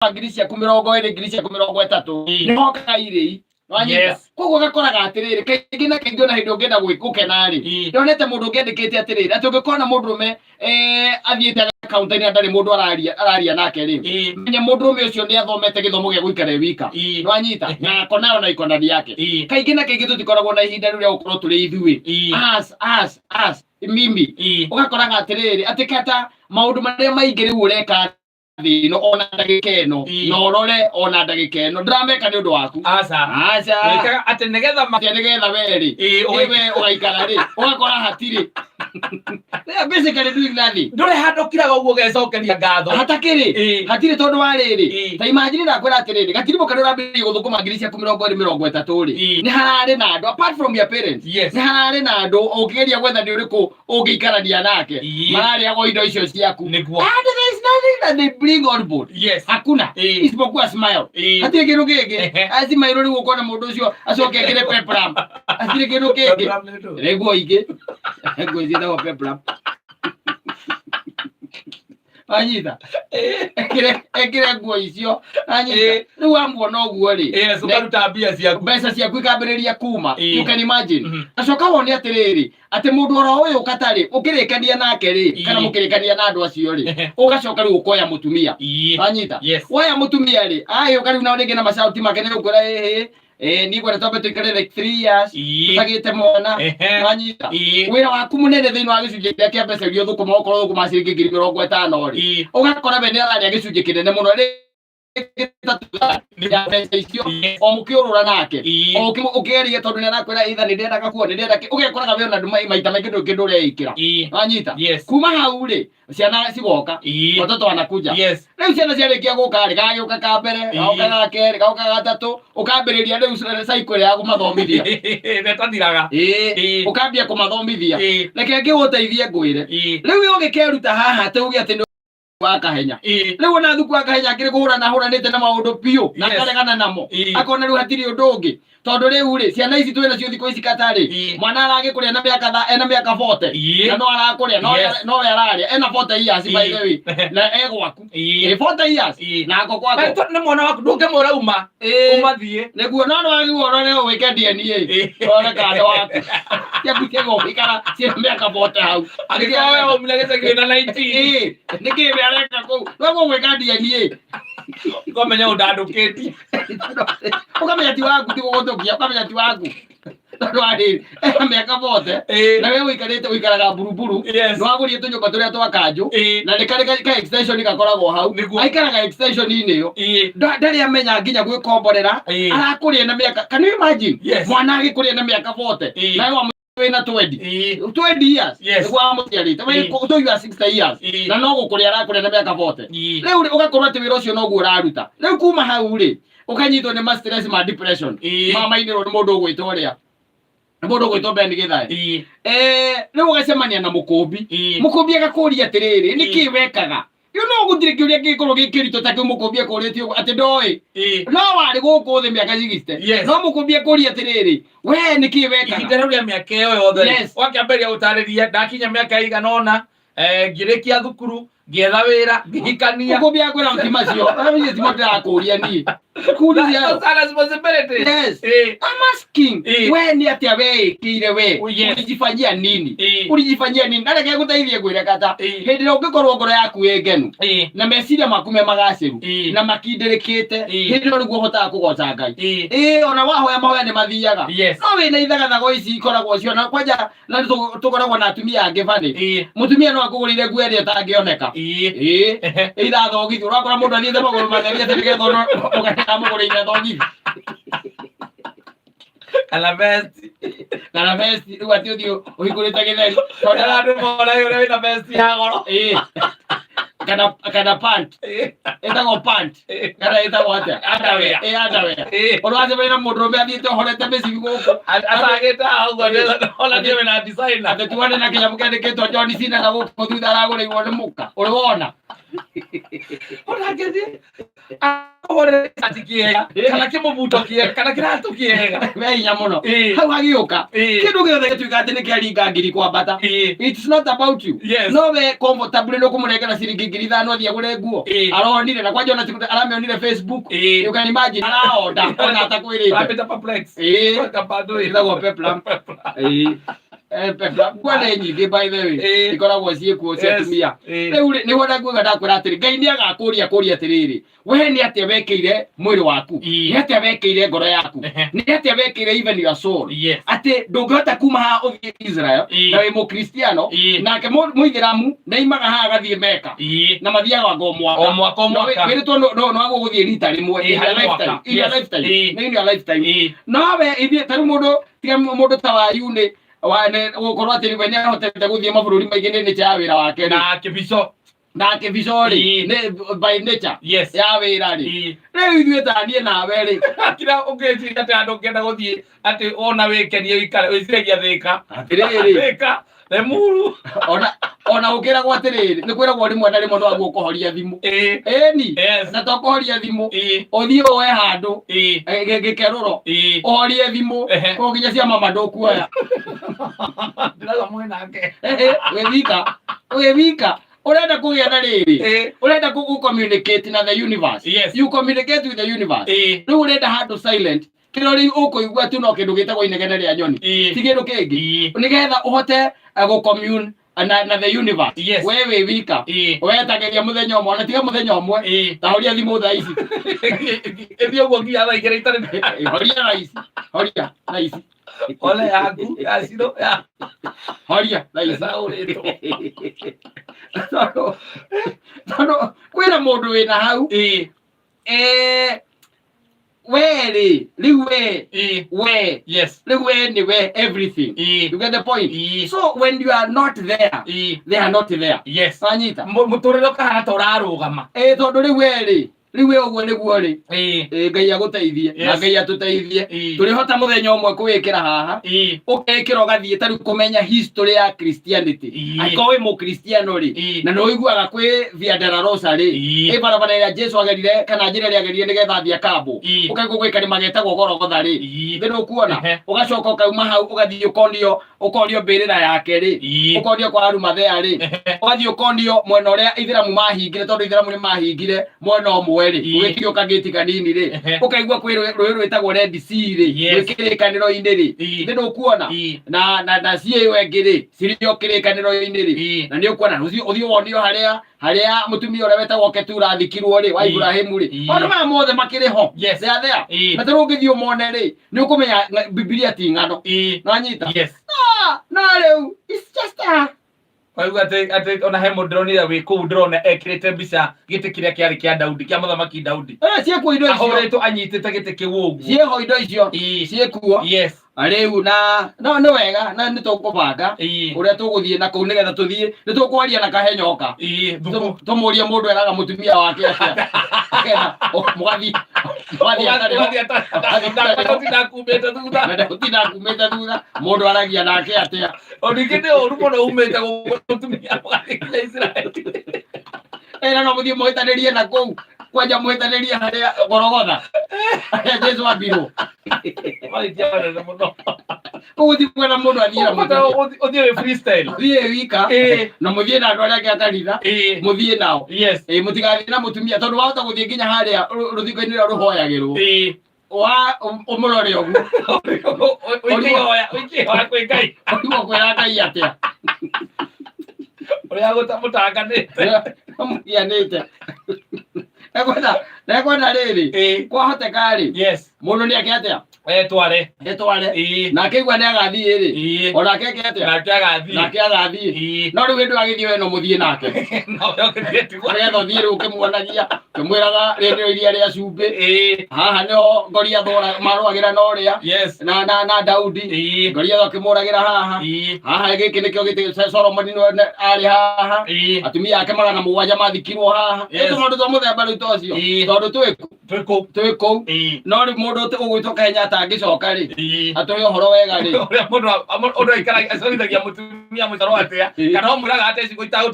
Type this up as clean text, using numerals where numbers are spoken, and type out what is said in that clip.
Ngiri ciaku 20, ngiri ciaku 30, nĩ hokaga irĩi. Wanyita? Koguo ũgakoraga atĩrĩrĩ, kaingĩ na kaingĩ, ona hĩndĩ ũngĩenda gũkena rĩ, ndonete mũndũ ũngĩ andĩkĩte atĩrĩrĩ, atĩ ũngĩkona mũndũrũme athiĩte akaunta-inĩ na ndarĩ mũndũ araria nake rĩ, menya mũndũrũme ũcio nĩ athomete gĩthomo gĩa gũikara e wika. Nĩwanyita? Na akona ona ikonani yake. Kaingĩ na kaingĩ tũtikoragwo na ihinda rĩu rĩa gũkorwo tũrĩ ithuĩ, us, us, us, mimi. Ũgakoraga atĩrĩrĩ, atĩ kata maũndũ marĩa maingĩ rĩu ũreka thĩ ĩno, ona ndagĩka ĩno, na ũrore ona ndagĩka ĩno ndĩrameka nĩ ũndũ waku. Aca. Aca. Wĩkaga atĩ nĩgetha atĩ nĩgetha we rĩ, we ũgaikara rĩ, ũgakora hatirĩ. They are basically doing nothing. Ndũrĩ handũ ũkiraga ũguo ũgecokeria ngatho. Hatakĩrĩ. Hatirĩ, tondũ wa rĩrĩ, ta imagine, ndakwĩra atĩrĩrĩ, gatirimũ karĩa ũrambĩrĩria gũthũkũma ngiri ciaku 20, 30 rĩ, nĩ hararĩ na andũ apart from your parents, nĩ hararĩ na andũ ũngĩgeria gwetha nĩ ũrĩkũ ũngĩikarania nake, mararĩagwo indo icio ciaku. And there is nothing that they bring on board. Hakuna, isipokuwa smile. Hatirĩ kĩndũ kĩngĩ. Acima rĩu ũkona mũndũ ũcio acoke ekĩre peplum. Hatirĩ kĩndũ kĩngĩ. Peplum nĩ ndũ? Nĩ nguo ingĩ, nguo ciĩtagwo peplum. Wanyita? Ekĩre nguo icio. Wanyita? Rĩu wamuona ũguo rĩ, Ũkaruta mbia ciaku. Mbeca ciaku ikambĩrĩria kuma. You can imagine. Acoka wone atĩrĩrĩ, atĩ mũndũ oro ũyũ katarĩ ũkĩrĩkania nake rĩ, kana mũkĩrĩkania na andũ acio rĩ, ũgacoka rĩu ũkoya mũtumia. Wanyita? Yes. Woya mũtumia rĩ, agĩũka rĩu nao rĩngĩ na macauti make nĩ gũkwĩra, ĩhĩ ĩ, niĩ ngwenda twambe tũikare like 3 years tũtagĩte mwana. Wanyita? Wĩra waku mũnene thĩinĩ wa gĩcunjĩ kĩrĩa kĩa mbeca iria ũthũkũma, okorwo ũthũkũma ciringi 50,000 rĩ, ũgakora we nĩ ararĩa gĩcunjĩ kĩnene mũno, rĩngĩ ya mbeca icio, o mũkĩũrũra nake, o ũkĩgeria, tondũ nĩ arakwĩra either nĩ ndĩrenda gakuo, nĩ ndĩrenda ũgekoraga we ona maita maingĩ ndũrĩ kĩndũ ũreĩkĩra. Wanyita? Yes. Kuma hau rĩ, ciana cigoka. Watoto wanakuja. Rĩu ciana ciarĩkia gũka rĩ, gagĩũka ka mbere, gagoka ga kerĩ, gagoka gatatũ, ũkambĩrĩria rĩu cycle ya kũmathomithia. Ĩtathiraga. Ĩĩ, ũkambia kũmathomithia. Reke ngĩgũteithie, ngwĩre. Rĩu ũgĩkeruta haha atĩ uge atĩ nĩ wa kahenya, rĩu ona thuku wa kahenya akĩrĩ kũhũrana hũranĩte na maũndũ biũ na akaregana namo, akona rĩu hatirĩ ũndũ ũngĩ, tondũ rĩu rĩ, ciana ici twĩ nacio thikũ ici katarĩ, mwana aragĩkũrĩa na mĩaka ena mĩaka 40, na no arakũrĩa, no no we ararĩa ena 40 years, by the way, na e gwaku. 40 years na ako kwako. Nĩ mwana waku, ndũngĩmwĩra uma ũmathiĩ. Nĩguo, no nĩ wagĩrĩirwo ũrore wĩke DNA, ũrore kana waku ciaku ciegũikara ciĩna mĩaka 40 hau. Angĩkorwo we waumire gĩcagi wĩna 19. Ĩĩ, nĩkĩ we areka kũu no gũgwĩka DNA? Ũkamenya ũndandũkĩtie. Ũkamenya ti waku, ti gũgũtũkia, ũkamenya ti waku, tondũ wa rĩrĩ, ena mĩaka 40, na we ũikarĩte, ũikaraga mburumburu. Nĩwagũrire tũnyũmba tũrĩa twa kanjũ, na nĩ karĩ ka extension gakoragwo hau. Aikaraga extension-inĩ ĩyo. Ndarĩ amenya nginya gwĩkomborera. Arakũrĩa na mĩaka, can you imagine? Yes. Mwana agĩkũrĩa na mĩaka 40, nawe wa wĩna 20, 20 years. Nĩguo amũciarĩte we, so you are 60 years, na no gũkũrĩa arakũrĩa na mĩaka 40. Rĩu rĩ, ũgakorwo atĩ wĩra ũcio noguo ũraruta. Rĩu kuma hau rĩ, ũkanyitwo nĩ ma stress, ma depression, mamainĩrwo nĩ mũndũ ũgwĩtwo ũrĩa, nĩ mũndũ ũgwĩtwo Ben Githae. Rĩu ũgacemania na mũkũmbi. Mũkũmbi agakũria atĩrĩrĩ, nĩkĩ wekaga? You know, gũtirĩ kĩũria kĩngĩkorwo gĩ kĩritũ ta kĩu mũkũmbi akũrĩtie ũguo, atĩ ndoĩ no warĩ gũkũ thĩ mĩaka 60. No mũkũmbi akũria atĩrĩrĩ, we nĩkĩ wekaga ihinda rĩu rĩa mĩaka ĩyo yothe rĩ, wakĩambĩrĩria gũtarĩria ndakinya mĩaka ĩigana ũna, ngĩrĩkia thukuru, ngĩetha wĩra, ngĩhikania. Mũkũmbi akwĩra ti macio, niĩ timo ndĩrakũria, niĩ kũria. Those are responsibilities. I'm asking, we nĩ atĩa weĩkĩire we? Oh, yes. Ulijifanyia nini? Ulijifanyia nini? Na reke ngũteithie, ngwĩre kata, hĩndĩ ĩrĩa ũngĩkorwo ngoro yaku ĩ ngenu na meciria maku me magacĩru na makindĩrĩkĩte, hĩndĩ ĩyo nĩguo ũhotaga kũgoca Ngai. Ĩĩ, ona wahoya mahoya nĩ mathiaga. No wĩna ithagathago ici ikoragwo ciona kwanja, na nĩ tũkoragwo na atumia angĩ bani. Mũtumia no akũgũrĩire nguo ĩrĩa ĩtangĩoneka. Ĩĩ, ĩitha thogithi, ũrakora mũndũ athiĩte magũrũ matheri atĩ nĩgetha ũkamũgũrĩire thogithi. Kana vest. Kana vest, rĩu atĩ ũthiĩ ũhingũrĩte gĩtheri tondũ Kana andũ mona ũrĩa wĩna vest ya goro. Ĩĩ, kana pant. Ĩtagwo pant kana ĩtagwo atĩa? Underwear. Ĩ, underwear. Ũracemania na mũndũrũme athiĩte ohorete mĩcibi gũkũ. Acagĩte haha ũguo, ona ndiĩ wĩna designer. Atĩ tuone na kĩnyamũ kĩandĩkĩtwo John Cena na gũkũ thutha, aragũrĩirwo nĩ mũka ũrĩ wona. Ona ngĩthiĩ ahũrĩre gĩcati kĩega kana kĩmũbuto kĩega kana kĩratũ kĩega. We hinya mũno. Ĩĩ. Hau hagĩũka Ĩĩ. kĩndũ gĩothe gĩtuĩka atĩ nĩ kĩaringa ngiri kwambata. Ĩĩ. It's not about you. Yes. No we comfortably nĩ ũkũmũnengera ciringi 5,000 athiĩ agũre nguo. Ĩĩ. Aronire na kwanja ona aramĩonire Facebook. Ĩĩ. You can imagine araonda ona atakwĩrĩte. Rapid perplex. Ĩĩ. Kabando ĩĩ. Ĩtagwo peplam. Ĩĩ. Peplam. Nguo nĩ nyingĩ by the way. Ĩĩ. Ikoragwo ciĩkuo cia Yes. atumia. Ĩĩ. Rĩu rĩ, nĩguo ndakuga ndakwĩra atĩrĩ, Ngai nĩ agakũria kũria atĩrĩrĩ, we nĩ atĩa wekĩire mwĩrĩ waku? Ĩĩ. Nĩ atĩa wekĩire ngoro yaku? Ehe. Nĩ atĩa wekĩire even your soul? Yes. Atĩ ndũngĩhota kuma haha ũthiĩ Israel Ĩĩ. na wĩ mũkristiano Ĩĩ. nake mũithĩramu nĩaimaga haha agathiĩ Meka Ĩĩ. na mathiaga anga o mwaka. O mwaka, o No, mwaka. wĩrĩtwo no no agwo gũthiĩ rita rĩmwe Ĩĩ, in your harĩ lifetime, mwaka. in your Yes. lifetime, Ĩĩ. in your lifetime. Ĩĩ. No we ithuĩ ta rĩu mũndũ tiga mũndũ ta wayu nĩ wa nĩ gũkorwo atĩ we nĩahotete gũthiĩ mabũrũri maingĩ nĩ nature ya wĩra wake rĩ. Na kĩbico. Na kĩbico rĩ, Ĩĩ. nĩ by nature Yes. ya wĩra rĩ. Ĩĩ. Rĩu ithuĩ ta niĩ nawe rĩ, Kira ũngĩciria atĩ andũ ũngĩenda gũthiĩ atĩ wona wĩkenie ũikare wĩciragia Thĩka. Atĩrĩrĩ. Thĩka, Limuru. Ona ũkĩragwo atĩrĩrĩ, nĩ kwĩragwo rĩmwe na rĩmwe no aguo kũhoria thimũ. Ĩĩ. Ĩni. Yes. Na to kũhoria thimũ. Ĩĩ. Ũthiĩ woe handũ. Ĩĩ. Gĩkerũro. Ĩĩ. Ũhorie thimũ. Ehe. Kũu nginya cia mama ndũkuoya. Ndĩrauga mwĩ nake. Wĩ wika. Wĩ wika. Ũrenda kũgĩa na rĩrĩ. Ĩĩ. Ũrenda kũ communicate na the universe. Yes. You communicate with the universe. Ĩĩ. Rĩu ũrenda handũ silent. Kĩrĩa rĩu ũkũigua tu no kĩndũ gĩtagwo inegene rĩa nyoni. Ĩĩ. Ti kĩndũ kĩngĩ. Ĩĩ. Nĩgetha ũhote gũ-commune na the universe. Yes. We wĩ wika. Ĩĩ. Wetagĩria mũthenya ũmwe, ona tiga mũthenya ũmwe. Ĩĩ. Ta horia thimũ thaa ici. Ĩthiĩ ũguo nginya thaa igĩrĩ itarĩ. Horia thaa ici. Horia thaa ici. Ole yaku ya ciro ya Horia thaa ici. ĩcaũrĩtwo. Tondũ kwĩna mũndũ wĩna hau. Ĩĩ. We rĩ, rĩu we, Ĩĩ. we, Yes. rĩu we nĩ we everything. Ĩĩ. You get the point? Ĩĩ. So when you are not there, Ĩĩ. they are not there. Yes. Wanyita? Mũtũrĩre ũkahana ta ũrarũgama. Ĩĩ tondũ rĩu we rĩ, rĩu we ũguo nĩguo rĩ. Ĩĩ. Ĩĩ Ngai agũteithie na Yes. Ngai atũteithie. Ĩĩ. Tũrĩhota mũthenya ũmwe kũwĩkĩra haha. Ĩĩ. Ũkekĩra ũgathiĩ ta rĩu kũmenya history ya Christianity. Ĩĩ. Angĩkorwo wĩ mũkristiano rĩ, Ĩĩ. na nĩ ũiguaga kwĩ Via della Rosa rĩ, Ĩĩ. ĩ barabara ĩrĩa Jesu agerire kana njĩra ĩrĩa agerire nĩgetha athiĩ akambwo. Ĩĩ. Ũkaigua gwĩ karĩma getagwo Golgotha rĩ. Ĩĩ. Thĩ nĩũkuona. Ehe. Ũgacoka ũkauma hau ũgathiĩ ũkonio mbĩrĩra yake rĩ. Ĩĩ. Ũkonio kwa Arimathea rĩ. Ehe. Ũgathiĩ ũkonio mwena ũrĩa Ithĩramu mahingire tondũ Ithĩramu nĩ mahingire mwena ũmwe rĩ. Ĩĩ. Ũgĩtigio kagĩti kanini rĩ. Ehe. Ũkaigua kwĩ rũĩ rwĩtagwo Red Sea rĩ. Yes. Rwĩ kĩrĩkanĩro-inĩ rĩ. Ĩĩ. Thĩ nĩũkuona. Ĩĩ. Na ciĩ ĩyo ĩngĩ rĩ, cirĩ o kĩrĩkanĩro-inĩ rĩ. Ĩĩ. Na nĩ ũkuona ũthiĩ wonio harĩa mũtumia ũrĩa wetagwo Ketura athikirwo rĩ, wa Ĩĩ. Ibrahimu rĩ. Ĩĩ. Maũndũ maya mothe makĩrĩ ho. Yes. They are there. Ĩĩ. Na tarĩu ũngĩthiĩ ũmone rĩ, nĩ ũkũmenya Bibilia ti ng'ano. Ĩĩ. Nĩwanyita? Yes. Na rĩu, it's just a Waigua atĩ ona he mũndũ ndĩronire wĩ kũu ndĩrona ekĩrĩte mbica gĩtĩ kĩrĩa kĩarĩ kĩa Daudi, kĩa mũthamaki Daudi. Ciĩkuo indo icio. Ahũrĩtwo anyitĩte gĩtĩ kĩu ũguo. Ciĩho indo icio. Ĩĩ. Ciĩkuo. Yes. Rĩu na no nĩ wega na nĩ tũkũbanga Ĩĩ. ũrĩa tũgũthiĩ na kũu nĩgetha tũthiĩ nĩ tũkwaria na kahenyoka. Ĩĩ, thuku. Tũmũrie mũndũ eraga mũtumia wake atĩa. Nĩgetha mũgathiĩ atarĩ ho. Ũgathiĩ atarĩ ho. Ndakumĩte thutha. Na ndagũtinda kumĩte thutha mũndũ aragia nake atĩa. O ningĩ nĩ ũru mũno umĩte gũkũ mũtumia mũgathiĩ nginya Isiraeli. Ĩna no mũthiĩ mũhĩtanĩrie na kũu kwanja mũhĩtanĩrie harĩa Golgotha harĩa Jesu ambirwo. Mahĩtia manene mũno. Kũu ti kwenda mũndũ athiĩ na Ũkũhota mũtumia. ũthiĩ wĩ freestyle. Mũthiĩ wika Ĩĩ. na mũthiĩ na andũ arĩa angĩ a kanitha. Ĩĩ. Mũthiĩ nao. Yes. Ĩĩ mũtigathiĩ na mũtumia tondũ wahota gũthiĩ nginya harĩa rũthingo-inĩ rũrĩa rũhoyagĩrwo. Ĩĩ. Wa ũmũrore ũguo. Ũikĩhoya, ũikĩhoya kwĩ Ngai. Ũrigwo kwĩra Ngai atĩa. Ũrĩa mũtanganĩte. Mũgianĩte. Ekwenda rĩrĩ. Ĩĩ. Kwahoteka rĩ. Yes. Mũndũ nĩ eke atĩa? Etware. Etware. Ĩĩ. Na akĩigua nĩ agathiĩ rĩ. Ĩĩ. Onake eke atĩa? Nake agathiĩ. Nake agathiĩ. Ĩĩ. No rĩu hĩndĩ ĩyo agĩthiĩ we no mũthiĩ nake. No we ũgĩthiĩ tigwo. Nĩgetha ũthiĩ rĩu ũkĩmuonagia ũkĩmwĩraga rĩrĩ nĩrĩo iria rĩa cumbĩ. Ĩĩ. Haha nĩho Goliath marũagĩra na ũrĩa. Yes. Na Daudi. Ĩĩ. Goliath akĩmũragĩra haha. Ĩĩ. Haha gĩkĩ nĩkĩo gĩtĩ Solomoni nĩwe arĩ haha. Ĩĩ. Atumia ake 700 mathikirwo haha. Yes. Ĩĩ tũmaũndũ twa mũthemba rĩu ta ũcio. Ĩĩ. Tondũ twĩ kũ? Twĩ kũu. Twĩ kũu. Ĩĩ. No rĩu mũndũ ũgwĩtwo Kenyatta angĩcoka rĩ, Ĩĩ. atũhe ũhoro wega rĩ. Ũrĩa mũndũ aikaragia acorithagia mũtumia mũcoro atĩa Ĩĩ. kana ũmwĩraga atĩa icigo itagũtiga